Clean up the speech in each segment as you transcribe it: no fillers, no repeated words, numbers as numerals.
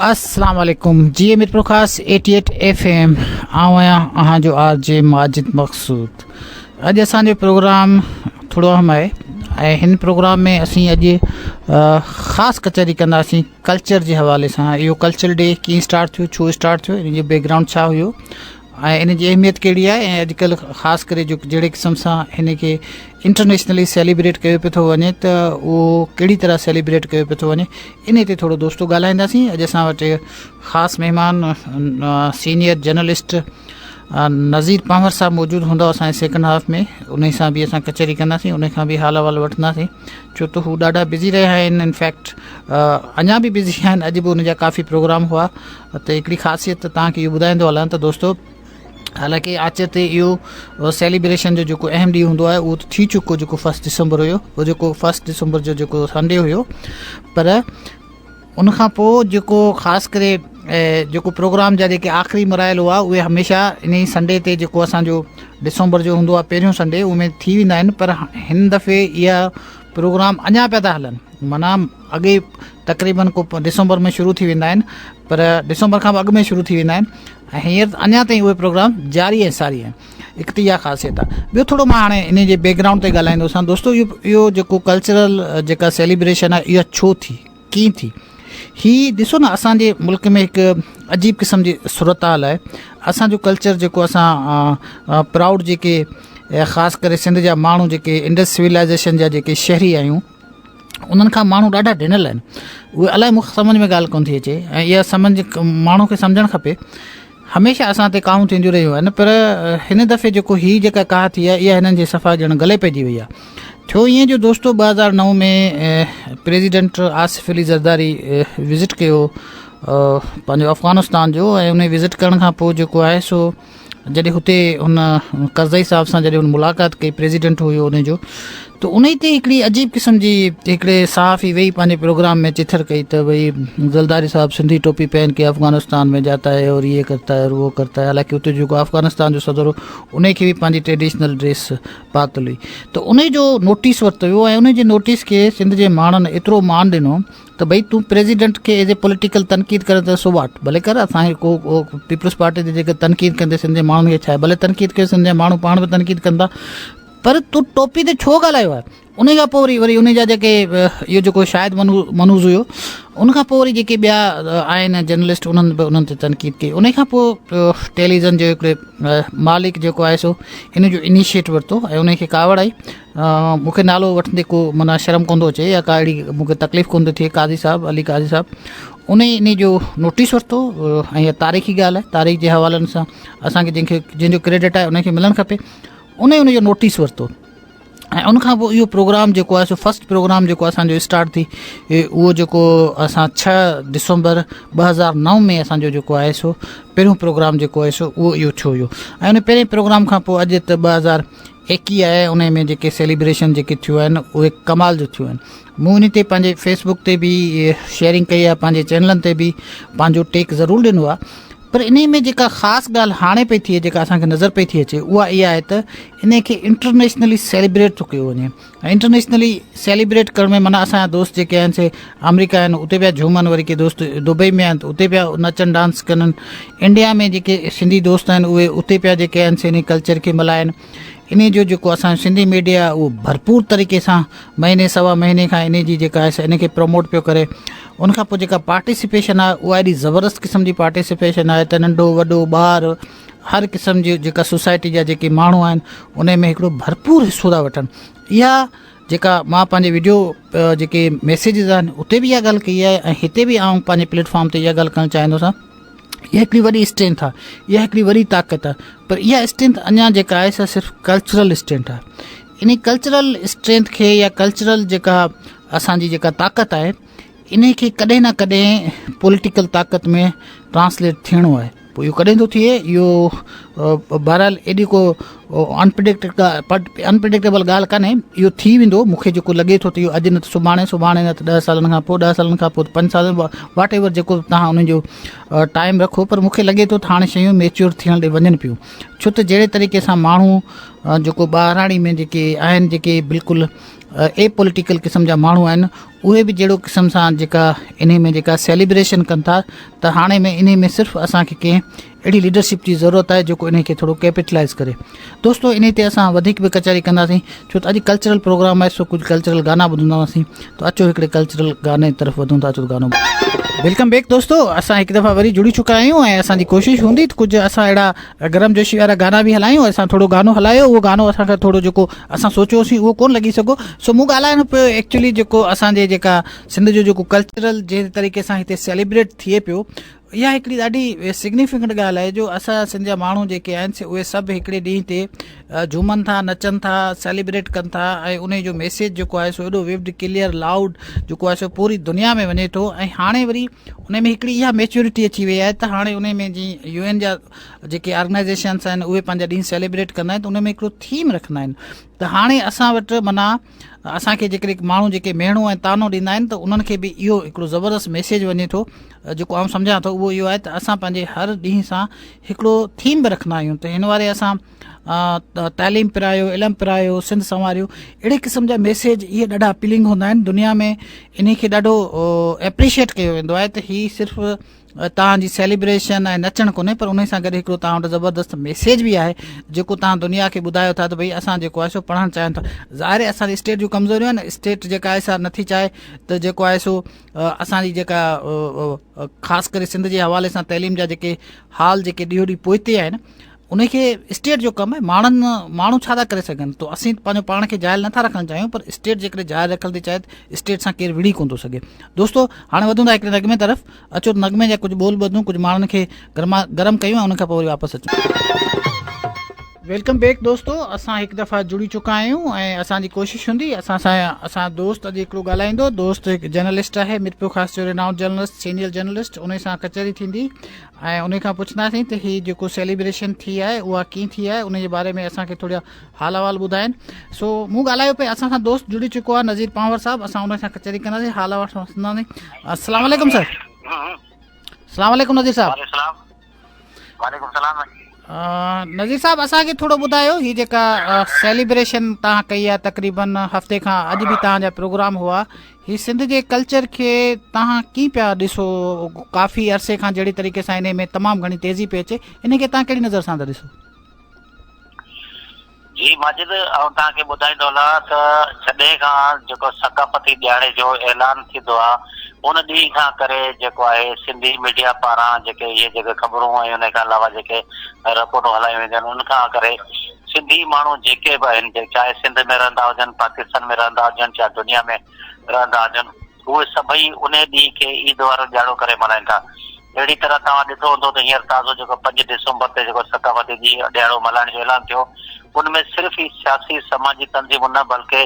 السلام عليڪم جي ميرپورخاص 88 ايف ايم آئون آهيان اوهان جو آر جي ماجد مقصود اڄ اسان جو پروگرام ٿورو اهم آهي ۽ هن پروگرام ۾ اسين اڄ خاص ڪچهري ڪنداسين ڪلچر جي حوالي سان اهو ڪلچر ڊي ڪيئن اسٽارٽ ٿيو ڇو اسٽارٽ ٿيو ان جو بيڪ گرائونڊ ڇا هيو ۽ ان جي اهميت ڪهڙي آهي ۽ اڄڪلهه خاص ڪري جو جهڙي قسم سان هن کي انٽرنيشنلي سيليبريٽ ڪيو پيو ٿو وڃي ته اهو ڪهڙي طرح سيليبريٽ ڪيو پيو ٿو وڃي ان تي ٿورو دوستو ڳالهائينداسين اڄ اسان وٽ خاص مهمان سينيئر جرنلسٽ نذير پنهور صاحب موجود هوندا اسان جي سيڪنڊ هاف ۾ ان سان به اسان ڪچهري ڪنداسين ان کان به حال احوال وٺنداسين ڇو ته هو ڏاڍا بزي رهيا آهن انفيڪٽ اڃا به بزي آهن اڄ به ان جا ڪافي پروگرام هئا ته هڪڙي خاصيت توهان کي اهو ٻڌائيندو هلان ته دوستو حالانڪه آچر تي اهو سيليبريشن جو جيڪو اهم ڏينهن هوندو آهي اهو ته ٿي چڪو جيڪو فرسٽ ڊسمبر هيو اهو جيڪو فرسٽ ڊسمبر جو جيڪو سنڊي هيو پر ان کان پوء جيڪو خاص ڪري جيڪو پروگرام جا جيڪي آخري مراحل هئا اهي هميشه ان سنڊي تي جيڪو اسانجو ڊسمبر جو هوندو آهي پهريون سنڊي ان ۾ ٿي ويندا آهن پر هن دفعي اها پروگرام اڃا پيا ٿا هلن معنيٰ اڳي تقريبن ڪو ڊسمبر ۾ شروع ٿي ويندا آهن پر ڊسمبر کان به اڳ ۾ شروع ٿي ويندا آهن ۽ هينئر اڃا تائين اهي پروگرام جاري ۽ ساري آهن هڪ ته اها خاصيت آهي ٻيو ٿورو مان هاڻي ان جي بيڪ گرائونڊ تي ڳالهائيندو سان دوستو اهو اهو جيڪو ڪلچرل جيڪا سيليبريشن آهي اها ڇو ٿي ڪيئن ٿي هي ڏسو نه اسانجي ملڪ ۾ هڪ عجيب قسم جي صورتحال آهي اسانجو ڪلچر جيڪو اسان پرائوڊ جيڪي خاص ڪري سنڌ جا ماڻهو جيڪي انڊس سولائزيشن جا جيڪي شهري آهيون انهن کان ماڻهو ڏاڍا ڊنل آهن اهي الائي مونکي سمجھ ۾ ڳالهه ڪونه ٿي اچي ۽ اها سمجھ ماڻهو کي سمجھڻ کپي هميشه اسان تي ڪاهون ٿينديون رهيون آهن پر هن دفعي جيڪو هي جيڪا ڪاهه ٿي آهي اها هنن جي صفا ڄڻ گلي پئجي وئي آهي ٿيو ائين جو دوستو 2009 ۾ پريزيڊنٽ آصف علي زرداري وزٽ ڪيو پنهنجو افغانستان جو ۽ ان وزٽ ڪرڻ کان پوء جيڪو آهي سو جڏهن هتي هن ڪرزئي صاحب سان جڏهن هن ملاقات ڪئي پريزيڊنٽ هيو ان جو ته ان تي هڪڙي عجيب قسم جي هڪڙي صحافي ويهي پنهنجي پروگرام ۾ چٿر ڪئي ته ڀئي زلداري صاحب سنڌي ٽوپي پهن ڪي افغانستان ۾ جاتا هي اور يي ڪرتا هي اور وو ڪرتا هي حالانڪه اتي جيڪو افغانستان جو صدر هو ان کي به پنهنجي ٽريڊيشنل ڊريس پاتل هئي ته ان جو نوٽيس ورتو ويو ۽ ان جي نوٽيس کي سنڌ جي ماڻهن ايترو مان ڏنو ته ڀئي تون پريزيڊنٽ کي ايز اي پوليٽيڪل تنقيد ڪرين ته سو واٽ ڀلي ڪر اسان کي ڪو پيپلز پارٽي تي جيڪي تنقيد ڪندي سنڌ جي ماڻهن کي ڇا آهي ڀلي تنقيد ڪيو سنڌ جا ماڻهو پاڻ به تنقيد ڪندا پر تون ٽوپي تي ڇو ڳالهايو آهي ان کان پوء وري وري ان جا جيڪي اهو جيڪو شاهد منوز هيو ان کان پوء وري جيڪي ٻيا آهن جرنلسٽ انهن به انهن تي تنقيد ڪئي ان کان پوء ٽيليوزن جو هڪڙي مالڪ جيڪو آهي سو ان جو انيشيٽ ورتو ۽ ان کي ڪاوڙ آئي مون کي نالو وٺندي ڪو معنيٰ شرم ڪونه ٿو اچي يا ڪا اهڙي مون کي تڪليف ڪونه ٿي ٿئي قاضي صاحب علي قاضي صاحب ان ان جو نوٽيس ورتو ۽ اها تاريخي ڳالهه آهي تاريخ جي حوالن سان اسانکي جنهن کي جنهن جو ڪريڊٽ آهي ان کي ملڻ کپي ان ان جو نوٽيس ورتو ۽ ان کان پوء اهو پروگرام جيڪو آهي سو فرسٽ پروگرام جيڪو اسانجو اسٽارٽ ٿي اهو جيڪو اسان ڇهه ڊسمبر 2009 ۾ اسانجو جيڪو آهي سو پهريون پروگرام جيڪو آهي سو اهو اهو ٿيو هيو ۽ ان پهرين پروگرام کان پوء اڄ ته 2021 آهي ان ۾ جيڪي سيليبريشن جيڪي ٿيون آهن اهي ڪمال جو ٿيون آهن مون ان تي پنهنجي فيس بڪ تي به شيئرنگ ڪئي آهي پنهنجي چينلن تي به پنهنجو ٽيڪ ضرور ڏنو آهي پر انهي ۾ جيڪا خاص ڳالهه هاڻي پئي ٿئي جيڪا اسان کي نظر پئي ٿي اچي اها اها آهي ته انهي کي انٽرنيشنلي سيليبريٽ ٿو ڪيو وڃي ۽ انٽرنيشنلي سيليبريٽ ڪرڻ ۾ معنيٰ اسان جا دوست جيڪي آهن سي آمريڪا آهن اتي پيا جهومن وري ڪي دوست دبئي ۾ آهن ته اتي پيا نچن ڊانس ڪن انڊيا ۾ جيڪي سنڌي دوست آهن اهي اتي پيا جيڪي آهن سي انهي ڪلچر کي ملهائن انهي جو جيڪو اسان جو سنڌي ميڊيا آهي اهو ڀرپور طريقي سان مهيني سوا مهيني کان انهي جي جيڪا آهي ان کي پروموٽ پيو ڪري ان کان پوء جيڪا پارٽيسپيشن آهي اها ايڏي زبردست قسم جي پارٽيسپيشن آهي ته ننڍو وڏو ٻار هر قسم جي جيڪا سوسائٽي جا جيڪي ماڻهو آهن ان ۾ هڪڙو ڀرپور حصو ٿا وٺن اها جيڪا مان پنهنجي ويڊيو جيڪي ميسيجز آهن اتي به اها ڳالهه ڪئي آهي ۽ هتي به آئون پنهنجي پليٽ فارم تي اها ڳالهه ڪرڻ چاهيندس اها هڪڙي وڏي اسٽرينٿ آهي اها هڪڙي وڏي طاقت آهي پر اها اسٽرينٿ اڃا جيڪا آهي سا صرف ڪلچرل اسٽرينٿ آهي ان ڪلچرل اسٽرينٿ کي يا ڪلچرل جيڪا اسانجي جيڪا طاقت آهي انهي کي ڪڏهن نه ڪڏهن پوليٽيڪل طاقت ۾ ٽرانسليٽ ٿيڻو آهي پوء اهو ڪڏهن ٿو ٿئي اهو بهرحال ايڏي ڪو انپريڊڪٽيبل ڳالهه ڪانهي اهو ٿي ويندو مونکي جيڪو لڳي ٿو ته اهو اڄ نه ته سڀاڻي سڀاڻي نه ته ڏهه سالن کان پوء ڏهه سالن کان پوء پنج سالن واٽ ايور جيڪو تهان ان جو ٽائيم رکو پر مونکي لڳي ٿو ته هاڻي شيون ميچور ٿيڻ ڏي وڃن پيون ڇو ته جهڙي طريقي سان ماڻهو جيڪو ٻاهراڻي ۾ جيڪي آهن جيڪي بلڪل اي پوليٽيڪل قسم جا ماڻهو آهن اهي به جهڙو قسم سان جيڪا انهي ۾ جيڪا سيليبريشن ڪن ٿا ته هاڻي ۾ انهي ۾ صرف اسان کي ڪنهن اهڙي ليڊرشپ جي ضرورت آهي جيڪو انهي کي ٿورو ڪيپيٽلائز ڪري دوستو انهي تي اسان وڌيڪ به ڪچهري ڪنداسين ڇو ته اڄ ڪلچرل پروگرام آهي سو ڪجهه ڪلچرل گانا ٻڌنداسين ته اچو هڪڙي ڪلچرل گاني طرف وڌون ٿا اچو گانو welcome back دوستو اسان هڪ دفعا وري جڙي چڪا آهيون ۽ اسان جي ڪوشش هوندي ته ڪجهه اسان اهڙا گرم جوشي وارا گانا به هلايون اسان ٿورو گانو هلايو اهو گانو اسان کي ٿورو جيڪو اسان سوچيوسين اهو ڪون لڳي سگهو سو مون ڳالهائڻو پيو ايڪچولي جيڪو اسان جي جيڪا سنڌ جو جيڪو ڪلچرل جنهن طريقي سان هتي سيليبريٽ ٿئي پيو اها هڪڙي ڏاڍي سگنيفڪنٽ ڳالهه آهي جو اسان سنڌ جا ماڻهو جيڪي آهن سي اهي سڀ هڪڙي ڏينهن تي جهومن ٿا نچن ٿا سيليبريٽ ڪن ٿا ۽ انهي جو ميسيج جيڪو آهي سو ايڏو ووڊ ڪليئر لائوڊ جيڪو آهي سو پوري دنيا ۾ وڃي ٿو ۽ هاڻي وري ان ۾ هڪڙي اها ميچورٽي اچي وئي آهي ته هاڻي انهي ۾ جي يو اين جا جيڪي آرگنائزيشنس آهن اهي پنهنجا ڏينهن سيليبريٽ ڪندا آهن ته ان ۾ هڪڙو ٿيم رکندا آهن ته هاڻي اسان وٽ معنيٰ اسان کي جيڪڏهن ماڻهو جيڪي ميڻو ۽ طعنو ڏيندا آهن ته انهن کي به اهو هڪڙو زبردست ميسيج وڃي ٿو جيڪو آئون سمجهان ٿو اهو اهو آهي ته اسان پنهنجي هر ڏينهن سان هڪڙو ٿيم به رکندا آهيون ته هن واري اسان تعليم پرايو علم پرايو سنڌ سنواريو اهڙي قسم جا ميسيج اهي ڏاڍا اپيلنگ هوندا آهن دنيا ۾ انهي کي ڏاڍو اپريشيٽ ڪيو ويندو آهي ته هي صرف توهان جي سيليبريشن ۽ نچڻ ڪونهي پر انهي سان گڏ هڪڙو توهان وٽ زبردست ميسيج به آهي جيڪو توهان دنيا کي ٻڌايو ٿا ته ڀئي اسان جيڪو آهي سو پڙهڻ چاهيون ٿا ظاهر آهي اسان جي اسٽيٽ جون ڪمزوريون آهن اسٽيٽ جيڪا آهي سا نٿي چاهي ته جيڪو آهي سو اسان جي جيڪا خاص ڪري سنڌ جي حوالي سان تعليم جا جيڪي حال جيڪي ڏينهون ڏينهن پوئتي آهن ان کي اسٽيٽ جو ڪم آهي ماڻهن ماڻهو ڇا ٿا ڪري سگهن تو اسين پنهنجو پاڻ کي جاهل نٿا رکڻ چاهيون پر اسٽيٽ جيڪڏهن جاهل رکڻ ٿي چاهي ته اسٽيٽ سان ڪير وڙهي ڪونه ٿو سگهي دوستو هاڻي وڌون ٿا هڪڙي نغمي طرف اچو ته نغمي جا ڪجهه ٻول ٻڌون ڪجهه ماڻهن کي گرما گرم ڪيون ۽ ان کان پوء وري واپس اچون welcome back دوستو اسان هڪ دفعا جڙي چڪا آهيون ۽ اسان جي ڪوشش هوندي اسان سان اسان دوست اڄ هڪڙو ڳالهائيندو دوست هڪ جرنلسٽ آهي ميرپورخاص جو رينائونڊ جرنلسٽ سينيئر جرنلسٽ ان سان ڪچهري ٿيندي ۽ انهي کان پڇنداسين ته هي جيڪو سيليبريشن ٿي آهي اها ڪيئن ٿي آهي انهي جي باري ۾ اسان کي ٿورا حال احوال ٻڌائين سو مون ڳالهايو پئي اسان سان دوست جڙي چڪو آهي نذير پانور صاحب اسان ان سان ڪچهري ڪنداسين حال احوال سمجهنداسين السلام عليڪم سر السلام عليڪم نذير صاحب وعليڪم السلام نذير صاحب اسان کي ٿورو ٻڌايو هي جيڪا سيليبريشن تان ڪئي آهي تقريبن هفتي کان اڄ به تان جا پروگرام هئا هي سنڌ جي ڪلچر کي توهان ڪيئن پيا ڏسو ڪافي عرصي کان جهڙي طريقي سان انهي ۾ تمام گهڻي تيزي پئي اچي انهي کي توهان ڪهڙي نظر سان ٿا ڏسو؟ جي ماجد آئون توهان کي ٻڌائيندو هلان ته جڏهن کان جيڪو ثقافتي ڏهاڙي جو اعلان ٿيندو آ ان ڏينهن کان ڪري جيڪو آهي سنڌي ميڊيا پاران جيڪي اهي جيڪي خبرون ۽ ان کان علاوه جيڪي رپورٽون هلايون وينديون آهن ان کان ڪري سنڌي ماڻهو جيڪي به آهن چاهي سنڌ ۾ رهندا هجن پاڪستان ۾ رهندا هجن چاهي دنيا ۾ رهندا هجن اهي سڀئي انهي ڏينهن کي عيد وارو ڏهاڙو ڪري ملهائين ٿا. اهڙي طرح توهان ڏٺو هوندو ته هينئر تازو جيڪو پنج ڊسمبر تي جيڪو ثقافتي ڏينهن ڏهاڙو ملهائڻ جو اعلان ٿيو ان ۾ صرف ئي سياسي سماجي تنظيمون نه بلڪه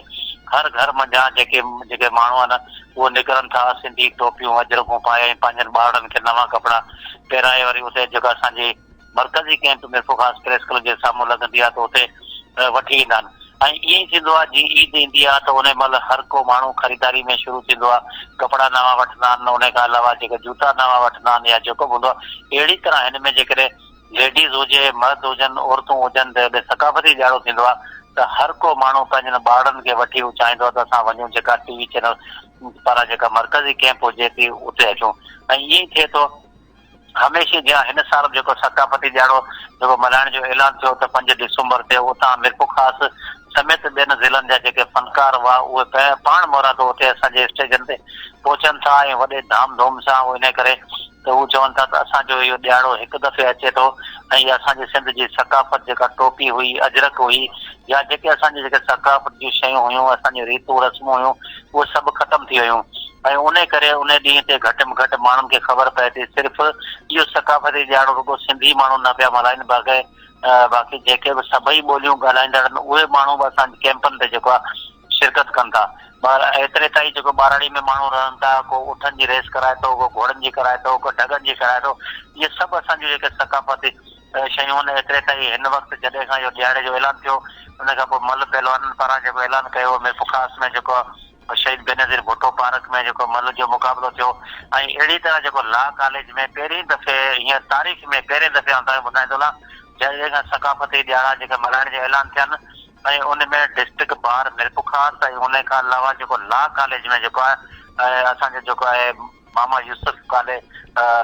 هر گهر منجهان جيڪي جيڪي ماڻهو آهن اهي نڪرن ٿا سنڌي ٽوپيون اجرڪون پائي ۽ پنهنجن ٻارڙن کي نوان ڪپڙا پهرائي وري اتي جيڪا اسان جي مرڪزي ڪئمپ ميرپورخاص پريس ڪلب جي سامهون لڳندي آهي ته اتي وٺي ايندا آهن ۽ ائين ئي ٿيندو آهي جيئن عيد ايندي آهي ته انهي مهل هر ڪو ماڻهو خريداري ۾ شروع ٿيندو آهي ڪپڙا نوان وٺندا آهن انهي کان علاوه جيڪي جوتا نوان وٺندا آهن يا جيڪو به هوندو آهي اهڙي طرح هن ۾ جيڪڏهن ليڊيز هجي مرد هجن عورتون هجن ته هيڏي ثقافتي ڏهاڙو ٿيندو آهي ته هر ڪو ماڻهو پنهنجن ٻارڙن کي وٺي هو چاهيندو آهي ته اسان وڃون جيڪا ٽي وي چينل پاران جيڪا مرڪزي ڪئمپ هجي ٿي اتي اچون ۽ ائين ئي ٿئي ٿو هميشه جيان هن سال به جيڪو ثقافتي ڏهاڙو جيڪو ملهائڻ جو اعلان ٿيو ته پنج ڊسمبر تي اتان ميرپورخاص سميت ٻين ضلعن جا جيڪي فنڪار هئا اهي پاڻ مرادو اتي اسان جي اسٽيجن تي پهچن ٿا ۽ وڏي ڌام ڌوم سان اهي انهي ڪري ته هو چون ٿا ته اسان جو اهو ڏهاڙو هڪ دفعي اچي ٿو ۽ اها اسان جي سنڌ جي ثقافت جيڪا ٽوپي هئي اجرڪ هئي يا جيڪي اسان جي جيڪي ثقافت جون شيون هيون اسان جون ريتون رسمون هيون اهي سڀ ختم ٿي ويون ۽ انهي ڪري انهي ڏينهن تي گهٽ ۾ گهٽ ماڻهن کي خبر پئي ٿي صرف اهو ثقافتي ڏهاڙو رڳو سنڌي ماڻهو نه پيا ملهائين باقي باقي جيڪي به سڀئي ٻوليون ڳالهائيندڙ آهن اهي ماڻهو به اسان جي ڪيمپن تي جيڪو آهي شرڪت ڪن ٿا پر ايتري تائين جيڪو ٻهراڙي ۾ ماڻهو رهن ٿا ڪو اٺن جي ريس ڪرائي ٿو ڪو گهوڙن جي ڪرائي ٿو ڪو ڍڳن جي ڪرائي ٿو اهي سڀ اسان جون جيڪي ثقافتي شيون آهن ايتري تائين هن وقت جڏهن کان اهو ڏهاڙي جو اعلان ٿيو ان کان پوء مل پهلوانن پاران جيڪو اعلان ڪيو ويو ميرپورخاص ۾ جيڪو شهيد بينظير ڀٽو پارڪ ۾ جيڪو ملهه جو مقابلو ٿيو ۽ اهڙي طرح جيڪو لا ڪاليج ۾ پهرين دفعي هينئر تاريخ ۾ پهرين دفعي آئون توهان کي ٻڌائين ٿو هلان جڏهن کان ثقافتي ڏهاڙا جيڪي ملهائڻ جا اعلان ٿيا آهن ۽ ان ۾ ڊسٽرڪٽ بار ميرپورخاص ۽ ان کان علاوه جيڪو لا ڪاليج ۾ جيڪو آهي اسان جو جيڪو آهي ماما يوسف ڪاليج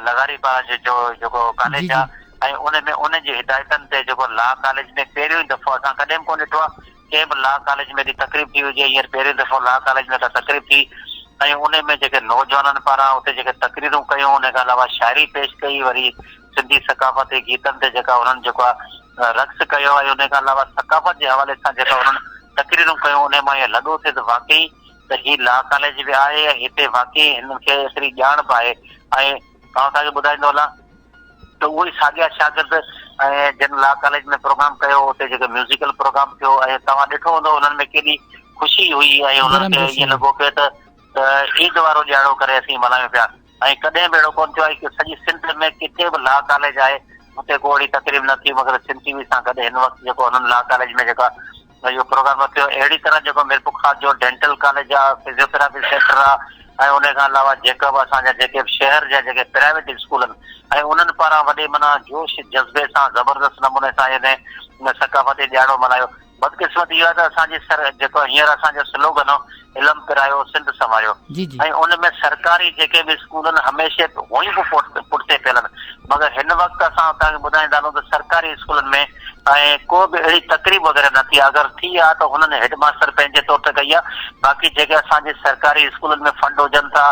لغاري پاران جو جيڪو ڪاليج آهي ۽ ان ۾ ان جي هدايتن تي جيڪو لا ڪاليج ۾ پهريون ئي دفعو اسان ڪڏهن به ڪونه ڏٺو آهي ڪنهن به لا ڪاليج ۾ ايڏي تقريب ٿي هجي هينئر پهريون دفعو لا ڪاليج ۾ ڪا تقريب ٿي ۽ ان ۾ جيڪي نوجوانن پاران اتي جيڪي تقريرون ڪيون ان کان علاوه شاعري پيش ڪئي وري سنڌي ثقافتي گيتن تي جيڪا انهن جيڪو آهي رقص ڪيو ۽ ان کان علاوه ثقافت جي حوالي سان جيڪا انهن تقريرون ڪيون ان مان ائين لڳو ٿي ته واقعي ته هي لا ڪاليج به آهي ۽ هتي واقعي هنن کي ايتري ڄاڻ به آهي ۽ آئون توهان کي ٻڌائيندو هلان ته اهي ئي ساڳيا شاگرد ۽ جن لا ڪاليج ۾ پروگرام ڪيو اتي جيڪو ميوزيڪل پروگرام ٿيو ۽ توهان ڏٺو هوندو انهن ۾ ڪيڏي خوشي هئي ۽ انهن کي ائين لڳو پئي ته عيد وارو ڏيهاڙو ڪري اسين ملهايون پيا ۽ ڪڏهن به اهڙو ڪونه ٿيو آهي ڪي سڄي سنڌ ۾ ڪٿي به لا ڪاليج آهي اتي ڪو اهڙي تقريب نه ٿي مگر سنڌ ٽي وي سان گڏ هن وقت جيڪو هنن لا ڪاليج ۾ جيڪا اهو پروگرام رکيو اهڙي طرح جيڪو ميرپورخاص جو ڊينٽل ڪاليج آ فزيوٿراپي سينٽر آ ۽ ان کان علاوه جيڪا به اسان جا جيڪي به شهر جا جيڪي پرائيويٽ اسڪول آهن ۽ انهن پاران وڏي معنيٰ جوش جذبي سان زبردست نموني سان يعني ثقافتي ڏيهاڙو ملهايو بدقسمتي اها ته اسان جي سر جيڪو هينئر اسان جو سلوگن هو علم پرايو سنڌ سنواريو جي جي ۽ ان ۾ سرڪاري جيڪي به اسڪول آهن هميشه هونئن به پٺتي پيل آهن مگر هن وقت اسان توهان کي ٻڌائيندا هلون ته سرڪاري اسڪولن ۾ ۽ ڪو به اهڙي تقريب وغيره نه ٿي آهي اگر ٿي آهي ته هنن هيڊ ماستر پنهنجي طور تي ڪئي آهي باقي جيڪي اسان جي سرڪاري اسڪولن ۾ فنڊ هجن ٿا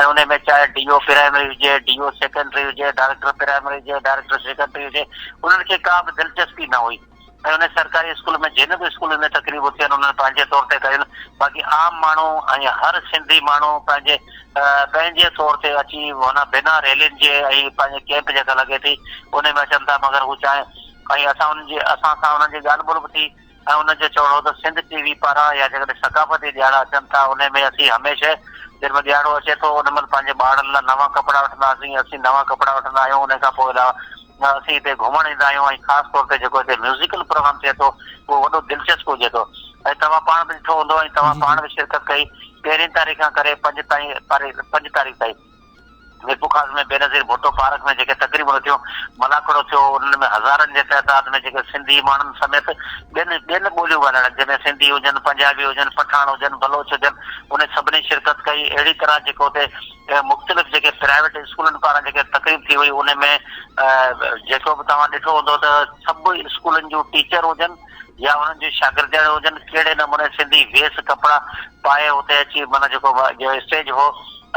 ۽ ان ۾ چاهي ڊي او پرائمري هجي ڊي او سيڪنڊري هجي ڊائريڪٽر پرائمري هجي ڊائريڪٽر سيڪنڊري هجي انهن کي ڪا به دلچسپي نه هئي ۽ انهن سرڪاري اسڪول ۾ جن به اسڪولن ۾ تقريبون ٿين انهن پنهنجي طور تي ڪيون باقي عام ماڻهو ۽ هر سنڌي ماڻهو پنهنجي پنهنجي طور تي اچي معنيٰ بنا ريلين جي ۽ پنهنجي ڪيمپ جيڪا لڳي ٿي ان ۾ اچن ٿا مگر هو چاهين ۽ اسان انهن جي اسان سان انهن جي ڳالهه ٻولهه به ٿي ۽ انهن جو چوڻ هو ته سنڌ ٽي وي پاران يا جيڪڏهن ثقافتي ڏيهاڙا اچن ٿا ان ۾ اسين هميشه جنهن مهل ڏيهاڙو اچي ٿو ان مهل پنهنجي ٻارڙن لاء نوان ڪپڙا وٺنداسين اسين نوان ڪپڙا وٺندا آهيون ان کان پوء اسين هتي گهمڻ ايندا آهيون ۽ خاص طور تي جيڪو هتي ميوزيڪل پروگرام ٿئي ٿو اهو وڏو دلچسپ هجي ٿو ۽ توهان پاڻ به ڏٺو هوندو ۽ توهان پاڻ به شرڪت ڪئي پهرين تاريخ کان ڪري پنج تائين پنج تاريخ تائين ميرپورخاص ۾ بينظير ڀٽو پارڪ ۾ جيڪي تقريبون ٿيون ملاکڙو ٿيو انهن ۾ هزارن جي تعداد ۾ جيڪي سنڌي ماڻهن سميت ٻين ٻين ٻوليون ڳالهائڻ جنهن ۾ سنڌي هجن پنجابي هجن پٺاڻ هجن بلوچ هجن انهن سڀني شرڪت ڪئي اهڙي طرح جيڪو اتي مختلف جيڪي پرائيويٽ اسڪولن پاران جيڪي تقريب ٿي وئي ان ۾ جيڪو به توهان ڏٺو هوندو ته سڀ اسڪولن جون ٽيچر هجن يا انهن جون شاگردياڻيون هجن ڪهڙي نموني سنڌي ويس ڪپڙا پائي اتي اچي معنيٰ جيڪو اسٽيج هو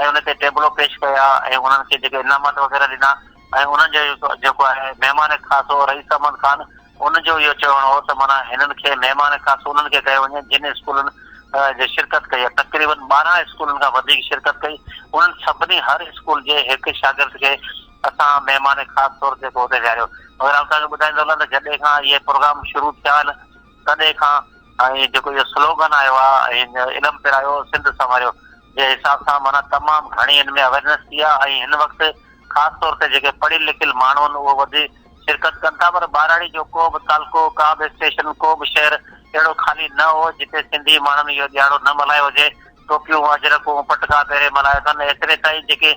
۽ ان تي ٽيبلو پيش ڪيا ۽ انهن کي جيڪي انعامات وغيره ڏنا ۽ انهن جو جيڪو آهي مهمان خاص هو رئيس احمد خان ان جو اهو چوڻ هو ته معنيٰ هنن کي مهمان خاص انهن کي ڪيو وڃي جن اسڪولن جي شرڪت ڪئي آهي تقريبن 12 اسڪولن کان وڌيڪ شرڪت ڪئي انهن سڀني هر اسڪول جي هڪ شاگرد کي اسان مهمان خاص طور تي اتي ويهاريو مگر آئون توهان کي ٻڌائيندو هلان ته جڏهن کان اهي پروگرام شروع ٿيا آهن تڏهن کان ۽ جيڪو اهو سلوگن آيو آهي ۽ علم پرايو سنڌ سنواريو جي حساب سان معنيٰ تمام گهڻي هن ۾ اويرنس ٿي آهي ۽ هن وقت خاص طور تي جيڪي پڙهيل لکيل ماڻهو آهن اهي وڌي شرڪت ڪن ٿا پر ٻهراڙي جو ڪو به تعلقو، ڪا به اسٽيشن، ڪو به شهر اهڙو خالي نه هو جتي سنڌي ماڻهن اهو ڏهاڙو نه ملهايو هجي. ٽوپيون، اجرڪون، پٽڪا پهري ملهايو اٿن. ايتري تائين جيڪي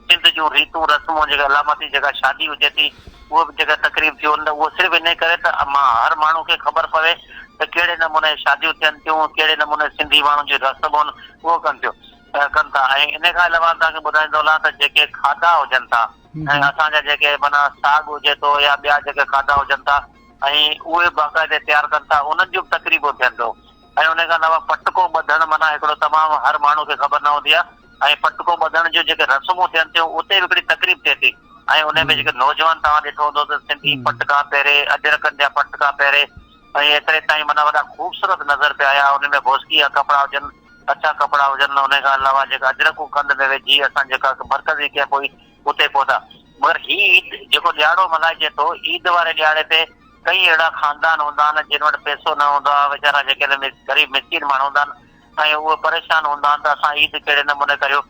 سنڌ جون ريتون رسمون جيڪا علامتي جيڪا شادي هجي ٿي اهو به جيڪا تقريب ٿيون ته اهو صرف انهي ڪري ته هر ماڻهو کي خبر پوي ته ڪهڙي نموني شاديون ٿين ٿيون، ڪهڙي نموني سنڌي ماڻهن جون رسمون اهو ڪن ٿيون. ڪن ٿا ۽ ان کان علاوه توهان کي ٻڌائيندو هلان ته جيڪي کاڌا هجن ٿا ۽ اسان جا جيڪي معنيٰ ساڳ هجي ٿو يا ٻيا جيڪي کاڌا هجن ٿا ۽ اهي باقاعدي تيار ڪن ٿا انهن جون به تقريبون ٿين ٿيون ۽ ان کان علاوه پٽڪو ٻڌڻ معنيٰ هڪڙو تمام هر ماڻهو کي خبر نه هوندي آهي ۽ پٽڪو ٻڌڻ جون جيڪي رسمون ٿين ٿيون اتي به هڪڙي تقريب ٿئي ٿي ۽ ان ۾ جيڪي نوجوان توهان ڏٺو هوندو ته سنڌي پٽڪا پهري اجرڪن جا پٽڪا پهري ۽ ايتري تائين معنيٰ وڏا خوبصورت نظر پيا آيا ان ۾ بوسڪي جا ڪپڙا هجن اڇا ڪپڙا هجن انهي کان علاوه جيڪا اجرڪون ڪنڌ ۾ وجهي اسان جيڪا مرڪزي ڪئمپ هئي اتي پهتا مگر هي عيد جيڪو ڏهاڙو ملهائجي ٿو عيد واري ڏهاڙي تي ڪئي اهڙا خاندان هوندا آهن جن وٽ پئسو نه هوندو آهي ويچارا جيڪي غريب مسڪين ماڻهو هوندا آهن ۽ اهي پريشان هوندا آهن ته اسان عيد ڪهڙي نموني ڪريو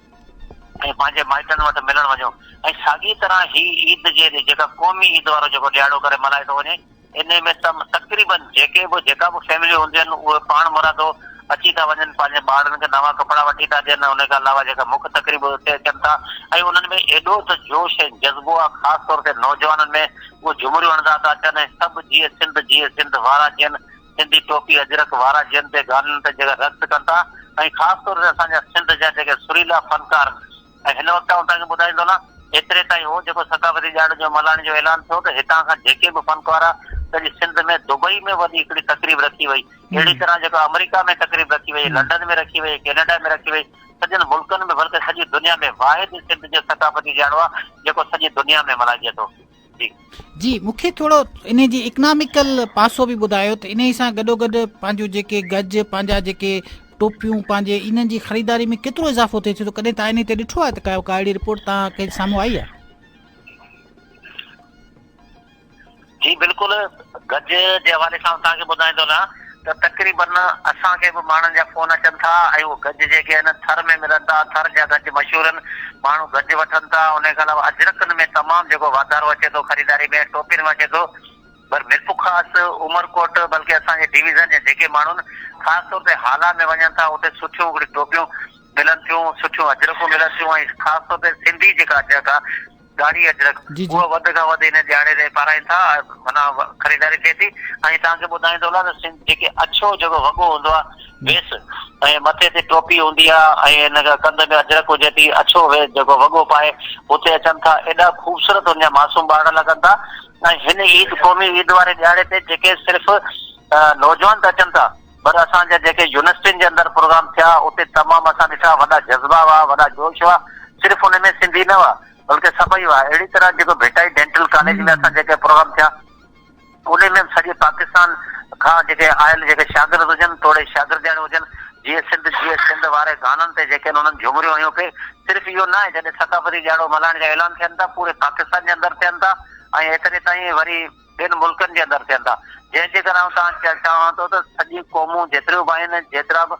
۽ پنهنجي مائٽن وٽ ملڻ وڃون ۽ ساڳي طرح هي عيد جي جيڪا قومي عيد وارو جيڪو ڏهاڙو ڪري ملهايو ٿو وڃي انهي ۾ ته تقريبن جيڪي به جيڪا به فيمليون هونديون آهن اهي پاڻ مرادو اچي ٿا وڃن پنهنجي ٻارڙن کي نوان ڪپڙا وٺي ٿا ڏين انهي کان علاوه جيڪا مک تقريب اتي اچن ٿا ۽ انهن ۾ ايڏو ته جوش ۽ جذبو آهي خاص طور تي نوجوانن ۾ اهي جهمريون هڻندا ٿا اچن ۽ سڀ جيئي سنڌ جيئي سنڌ وارا جيئن سنڌي ٽوپي اجرڪ وارا جن تي گانن تي جيڪا رقص ڪن ٿا ۽ خاص طور تي اسان جا سنڌ جا جيڪي سريلا فنڪار ۽ هن وقت آئون توهان کي ٻڌائيندو هلان ايتري تائين هو جيڪو ثقافتي ڏهاڙو جو ملهائڻ جو اعلان ٿيو ته هتان کان جيڪي به فنڪار سڄي سنڌ ۾ دبئي ۾ وڏي هڪڙي تقريب رکي وئي اهڙي طرح جيڪو آمريڪا ۾ تقريب رکي وئي لنڊن ۾ رکي وئي ڪينيڊا ۾ رکي وئي سڄن ملڪن ۾ بلڪه سڄي دنيا ۾ واحد سنڌ جو ثقافتي ڏهاڙو آهي جيڪو سڄي دنيا ۾ ملهائجي ٿو جي. جي مون کي ٿورو انهي جي اڪناميڪل پاسو به ٻڌايو ته انهي سان گڏو گڏ پنهنجون جيڪي گج پنهنجا جيڪي ٽوپيون پنهنجي انهن جي خريداري ۾ ڪيترو اضافو ٿئي ٿو ڪڏهن توهان انهي تي ڏٺو آهي ته ڪا اهڙي رپورٽ توهان کي سامهون آئي آهي. جي بلڪل گج جي حوالي سان توهان کي ٻڌائيندو هلان ته تقريبن اسان کي به ماڻهن جا فون اچن ٿا ۽ اهي گج جيڪي آهن ٿر ۾ ملن ٿا ٿر جا گج مشهور آهن ماڻهو گج وٺن ٿا ان کان علاوه اجرڪن ۾ تمام جيڪو واڌارو اچي ٿو خريداري ۾ ٽوپين ۾ اچي ٿو پر ميرپورخاص عمرڪوٽ بلڪه اسان جي ڊويزن جا جيڪي ماڻهو آهن خاص طور تي هالا ۾ وڃن ٿا اتي سٺيون هڪڙيون ٽوپيون ملن ٿيون سٺيون اجرڪون ملن ٿيون ۽ خاص طور تي سنڌي جيڪا اجرڪ آهي ڳاڙهي اجرڪ اهو وڌ کان وڌ ان ڏياڙي تي پارائين ٿا ۽ معنيٰ خريداري ٿئي ٿي ۽ توهان کي ٻڌائيندو هلان ته سنڌ جيڪي اڇو جيڪو وڳو هوندو آهي ويس ۽ مٿي تي ٽوپي هوندي آهي ۽ ان ڪنڌ ۾ اجرڪ هجي ٿي اڇو ويس جيڪو وڳو پائي اتي اچن ٿا ايڏا خوبصورت ان جا معصوم ٻارڙا لڳن ٿا ۽ هن عيد قومي عيد واري ڏياڙي تي جيڪي صرف نوجوان ته اچن ٿا پر اسان جا جيڪي يونيورسٽين جي اندر پروگرام ٿيا اتي تمام اسان ڏٺا وڏا جذبا هئا وڏا جوش هئا صرف ان ۾ سنڌي نه هئا بلڪه سڀئي هئا اهڙي طرح جيڪو ڀٽائي ڊينٽل ڪاليج ۾ اسان جيڪي پروگرام ٿيا ان ۾ به سڄي پاڪستان کان جيڪي آيل جيڪي شاگرد هجن توڙي شاگردياڻيون هجن جيئي سنڌ جيئي سنڌ واري گانن تي جيڪي انهن جهمريون هنيون پئي صرف اهو نه آهي جڏهن ثقافتي ڏهاڙو ملهائڻ جا اعلان ٿين ٿا پوري پاڪستان جي اندر ٿين ٿا ۽ ايتري تائين وري ٻين ملڪن جي اندر ٿين ٿا جنهن جي ڪري آئون توهان کي چوان ٿو ته سڄي قومون جيتريون به آهن جيترا به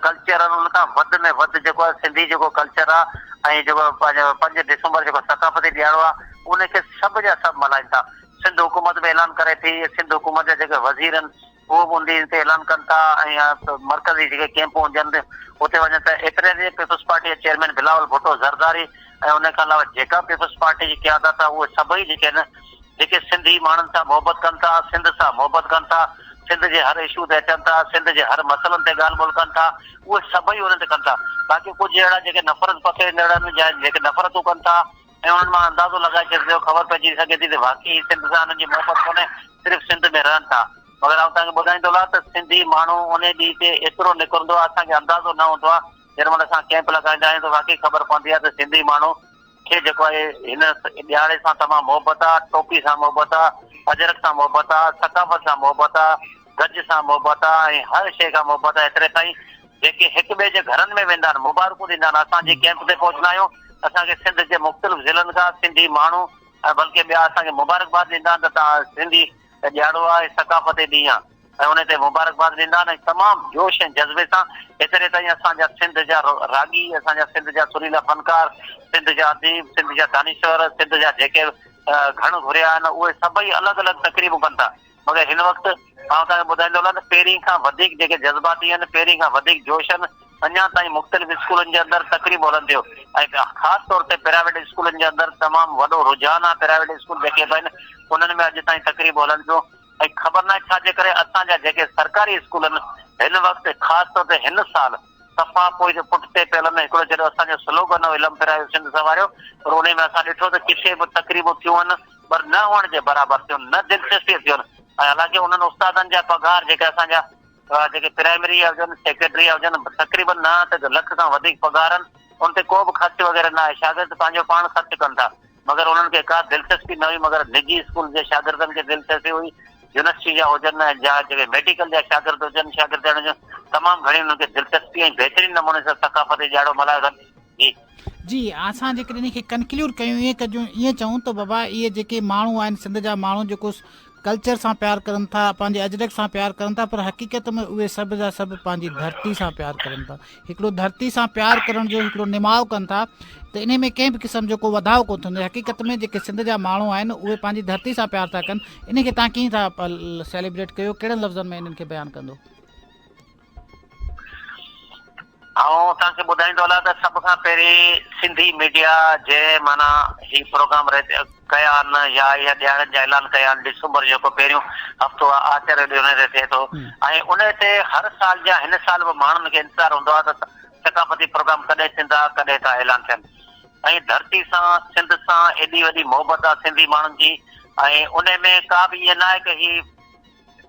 ڪلچر آهن ان کان وڌ ۾ وڌ جيڪو آهي سنڌي جيڪو ڪلچر آهي ۽ جيڪو پنهنجو پنج ڊسمبر جيڪو ثقافتي ڏيهاڙو آهي ان کي سڀ جا سڀ ملهائين ٿا سنڌ حڪومت به اعلان ڪري ٿي سنڌ حڪومت جا جيڪي وزير آهن اهو به ان ڏينهن تي اعلان ڪن ٿا ۽ مرڪزي جيڪي ڪيمپون هجن اتي وڃن ته ايتري تي پيپلز پارٽي جي چيئرمين بلاول ڀٽو زرداري ۽ ان کان علاوه جيڪا پيپلز پارٽي جي قيادت آهي اهي سڀئي جيڪي آهن جيڪي سنڌي ماڻهن سان محبت ڪن ٿا، سنڌ سان محبت ڪن ٿا، سنڌ جي هر اشو تي اچن ٿا، سنڌ جي هر مسئلن تي ڳالهه ٻولهه ڪن ٿا، اهي سڀئي انهن تي ڪن ٿا. باقي ڪجهه اهڙا جيڪي نفرت پکيڙيندڙ آهن يا جيڪي نفرتون ڪن ٿا ۽ انهن مان اندازو لڳائي ڇڏجي ٿو، خبر پئجي سگهي ٿي ته واقعي سنڌ سان انهن جي محبت ڪونهي، صرف سنڌ ۾ رهن ٿا. مگر آئون توهان کي ٻڌائيندو هلان ته سنڌي ماڻهو انهي ڏينهن تي ايترو نڪرندو آهي، اسان کي اندازو نه هوندو آهي، جنهن مهل اسان ڪئمپ لڳائيندا آهيون ته واقعي خبر پوندي آهي ته سنڌي ماڻهو کي جيڪو آهي هن ڏهاڙي سان تمام محبت آ، ٽوپي سان محبت آ، اجرڪ سان محبت آ، ثقافت سان محبت آ، گج سان محبت آ ۽ هر شيء کان محبت آ ايتري تائين جيڪي هڪ ٻئي جي گهرن ۾ ويندا آهن مبارڪون ڏيندا آهن اسان جي ڪئمپ تي پهچندا آهيون اسان کي سنڌ جي مختلف ضلعن کان سنڌي ماڻهو ۽ بلڪه ٻيا اسان کي مبارڪباد ڏيندا آهن ته توهان سنڌي ڏهاڙو آ ۽ ثقافتي ڏينهن آ. ۽ ان تي مبارڪباد ڏيندا آهن ۽ تمام جوش ۽ جذبي سان ايتري تائين اسان جا سنڌ جا راڳي، اسان جا سنڌ جا سريلا فنڪار، سنڌ جا اديب، سنڌ جا دانشور، سنڌ جا جيڪي گهڻ گهريا آهن اهي سڀئي الڳ الڳ تقريبون ڪن ٿا مگر هن وقت آئون توهان کي ٻڌائيندو هلان ته پهرين کان وڌيڪ جيڪي جذباتي آهن پهرين کان وڌيڪ جوش آهن اڃا تائين مختلف اسڪولن جي اندر تقريبون هلن ٿيون ۽ خاص طور تي پرائيويٽ اسڪولن جي اندر تمام وڏو رجحان آهي پرائيويٽ اسڪول جيڪي به آهن انهن ۾ اڄ تائين تقريبون هلن ٿيون ۽ خبر ناهي ڇا جي ڪري اسان جا جيڪي سرڪاري اسڪول آهن هن وقت خاص طور تي هن سال صفا پوئتي پٺتي پيل آهن هڪڙو جڏهن اسان جو سلوگن هو علم پرايو سنڌ سنواريو پر انهي ۾ اسان ڏٺو ته ڪٿي به تقريبون ٿيون آهن پر نه هئڻ جي برابر ٿيون نه دلچسپي ٿيون ۽ حالانڪه انهن استادن جا پگهار جيڪي اسان جا جيڪي پرائمري جا هجن سيڪريٽري جا هجن تقريبن نه ته لک کان وڌيڪ پگهار آهن ان تي ڪو به خرچ وغيره نه آهي شاگرد پنهنجو پاڻ خرچ ڪن ٿا مگر انهن کي ڪا دلچسپي نه هئي مگر نجي اسڪول جي شاگردن کي دلچسپي هئي يونيورسٽي جا هجن يا جيڪي ميڊيڪل جا شاگرد هجن شاگردياڻيون هجن تمام گهڻي انهن کي دلچسپي ۽ بهترين نموني سان ثقافتي ڏهاڙو ملهايو اٿن جي. جي اسان جيڪڏهن انهي کي ڪنڪليوڊ ڪيون ائين ڪجون ائين چئون ته بابا اهي جيڪي ماڻهو آهن سنڌ جا ماڻهو جيڪو ڪلچر سان پيار ڪرن ٿا پنهنجي اجرڪ سان پيار ڪرن ٿا پر حقيقت ۾ اهي سڀ جا سڀ پنهنجي ڌرتي سان پيار ڪرن ٿا هڪڙو ڌرتي سان پيار ڪرڻ جو هڪڙو نماء ڪن ٿا ته انهي ۾ ڪنهن به قسم جو ڪو وڌاء ڪونه ٿيندو حقيقت ۾ جيڪي سنڌ جا ماڻهو آهن اهي پنهنجي ڌرتي سان پيار ٿا ڪن انهي کي تان ڪيئن ٿا سيليبريٽ ڪيو ڪهڙن لفظن ۾ انهن کي بيان ڪندو. آئون توهان کي ٻڌائيندو هلان ته سڀ کان پهرين سنڌي ميڊيا جنهن معنيٰ هي پروگرام ڪيا آهن يا اها ڏهاڙن جا اعلان ڪيا آهن ڊسمبر جو جيڪو پهريون هفتو آهي آچر جو ڏينهن ان تي ٿئي ٿو ۽ ان تي هر سال جيان هن سال به ماڻهن کي انتظار هوندو آهي ته ثقافتي پروگرام ڪڏهن ٿيندا ڪڏهن ٿا اعلان ٿين ۽ ڌرتي سان سنڌ سان ايڏي وڏي محبت آهي سنڌي ماڻهن جي ۽ ان ۾ ڪا به ائين نه آهي ته هي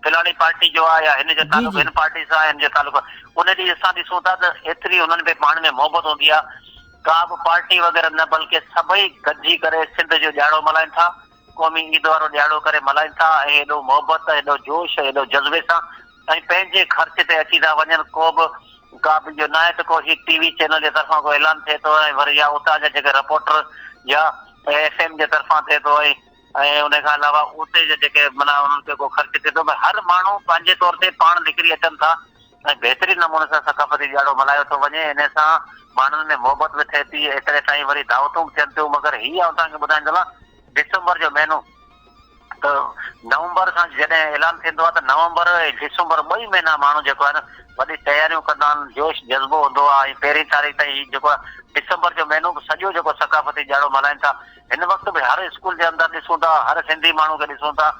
فلاڻي پارٽي جو آهي يا هن جو تعلق هن پارٽي سان آهي هن جو تعلق ان ڏينهن اسان ڏسون ٿا ته ايتري هنن ۾ پاڻ ۾ محبت هوندي آهي ڪا به پارٽي وغيره نه بلڪه سڀئي گڏجي ڪري سنڌ جو ڏهاڙو ملهائين ٿا قومي عيد وارو ڏهاڙو ڪري ملهائين ٿا ۽ ايڏو محبت ايڏو جوش ايڏو جذبي سان ۽ پنهنجي خرچ تي اچي ٿا وڃن ڪو به ڪا به اهو ناهي ته ڪو هي ٽي وي چينل جي طرفان ڪو اعلان ٿئي ٿو ۽ وري يا اتان جا جيڪي رپورٽر يا ايف ايم جي طرفان ٿئي ٿو ۽ ۽ ان کان علاوه اتي جا جيڪي معنيٰ انهن کي ڪو خرچ ٿئي ٿو ڀئي هر ماڻهو پنهنجي طور تي پاڻ نڪري اچن ٿا ۽ بهترين نموني سان ثقافتي ڏهاڙو ملهايو ٿو وڃي انهي سان ماڻهن ۾ محبت به ٿئي ٿي ايتري تائين وري دعوتون به ٿين ٿيون مگر هي آئون توهان کي ٻڌائيندو هلان ڊسمبر جو مهينو ته نومبر کان جڏهن اعلان ٿيندو آهي ته نومبر ۽ ڊسمبر ٻئي مهينا ماڻهو جيڪو آهي نه وڏي تياريون ڪندا آهن جوش جذبو هوندو آهي ۽ پهرين تاريخ تائين هي جيڪو آهي ڊسمبر جو مهينو به سڄو جيڪو ثقافتي ڏهاڙو ملهائين ٿا هن وقت به هر اسڪول جي اندر ڏسون ٿا هر سنڌي ماڻهو کي ڏسون ٿا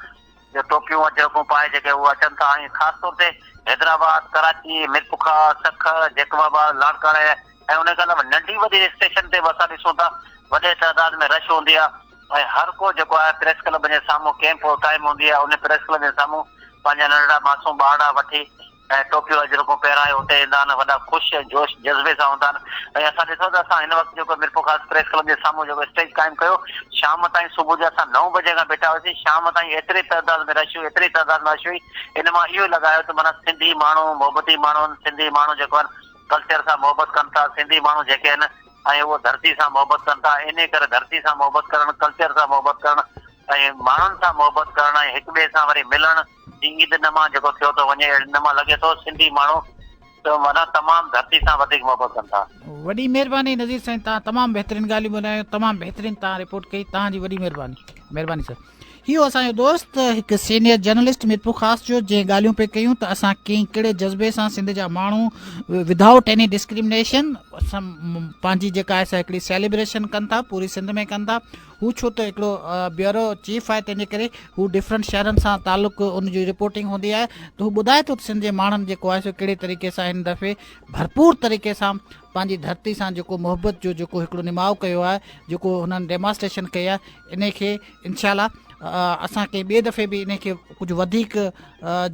جو ٽوپيون اجرڪون پائي جيڪي هو اچن ٿا ۽ خاص طور تي حيدرآباد ڪراچي ميرپورخاص سکر جيڪب آباد لاڙڪاڻي ۽ ان کان علاوه ننڍي وڏي اسٽيشن تي به اسان ڏسون ٿا وڏي تعداد ۾ رش هوندي آهي ۽ هر ڪو جيڪو آهي پريس ڪلب جي سامهون ڪيمپ قائم هوندي آهي ان پريس ڪلب جي سامهون پنهنجا ننڍڙا معصوم ٻارڙا وٺي ۽ ٽوپيون اجرڪون پهرائي اتي ايندا آهن وڏا خوش ۽ جوش جذبي سان هوندا آهن ۽ اسان ڏٺو ته اسان هن وقت جيڪو ميرپورخاص پريس ڪلب جي سامهون جيڪو اسٽيج قائم ڪيو شام تائين صبح جو اسان نو بجي کان بيٺا هياسين شام تائين ايتري تعداد ۾ رش هئي ايتري تعداد ۾ رش هئي ان مان اهو لڳايو ته معنيٰ سنڌي ماڻهو محبتي ماڻهو آهن سنڌي ماڻهو جيڪو آهن ڪلچر سان محبت ڪن ٿا سنڌي ماڻهو جيڪي آهن ۽ اهو ڌرتي سان محبت ڪن ٿا انهي ڪري ڌرتي سان محبت ڪرڻ ڪلچر سان محبت ڪرڻ ۽ ماڻهن سان محبت ڪرڻ ۽ هڪ ٻئي سان وري ملڻ جي عيد نما جيڪو ٿيو ٿو وڃي اهڙي نما لڳي ٿو سنڌي ماڻهو ته معنيٰ تمام ڌرتي سان وڌيڪ محبت ڪن ٿا. وڏي مهرباني نذير سائين توهان تمام بهترين ڳالهيون ٻڌايون تمام بهترين توهان رپورٽ ڪئي توهان جي وڏي مهرباني مهرباني سر. هي هو اسان جو دوست هڪ سينيئر جرنلسٽ ميرپورخاص جو جنهن ڳالهيون پئي ڪيون ته اسان ڪنهن ڪهڙي جذبي سان سنڌ جا ماڻهو ودائوٽ ايني ڊسڪرمنيشن پنهنجي جيڪا آهي سا هڪڙي سيليبريشن ڪن ٿا پوري سنڌ ۾ ڪن ٿا هو ڇو ته هڪڙو بيورو چيف آهي تنهن جي ڪري هو ڊفرنٽ شهرن سان تعلق ان جي رپورٽنگ هوندي آهي ته هو ٻڌائي ٿو ته سنڌ جي ماڻهن جيڪو آهي سو ڪهڙي طريقي سان هن دفعي ڀرپور طريقي سان پنهنجي ڌرتي سان جيڪو محبت جو جيڪو هڪڙو نماء ڪيو آهي جيڪو هنن ڊيمانسٽريشن ڪئي آهي انهي کي انشاء الله اسان ڪنهن ٻئي دفعي به انهي کي ڪجهه وڌيڪ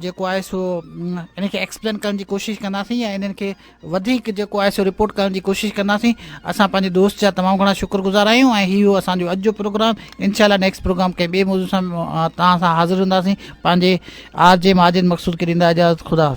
جيڪو آهي سو انهي کي ايڪسپلين ڪرڻ جي ڪوشش ڪنداسين يا انهن کي وڌيڪ جيڪو آهي سو رپورٽ ڪرڻ جي ڪوشش ڪنداسين اسان پنهنجي دوست جا تمام گهڻا شڪر گذار آهيون ۽ هي هو اسان جو اڄ جو پروگرام انشاء الله نيڪسٽ پروگرام ڪنهن ٻئي موضوع سان توهان سان حاضر هونداسين پنهنجي آر جي ماجد مقصود کي ڏيندا اجازت خدا حافظ.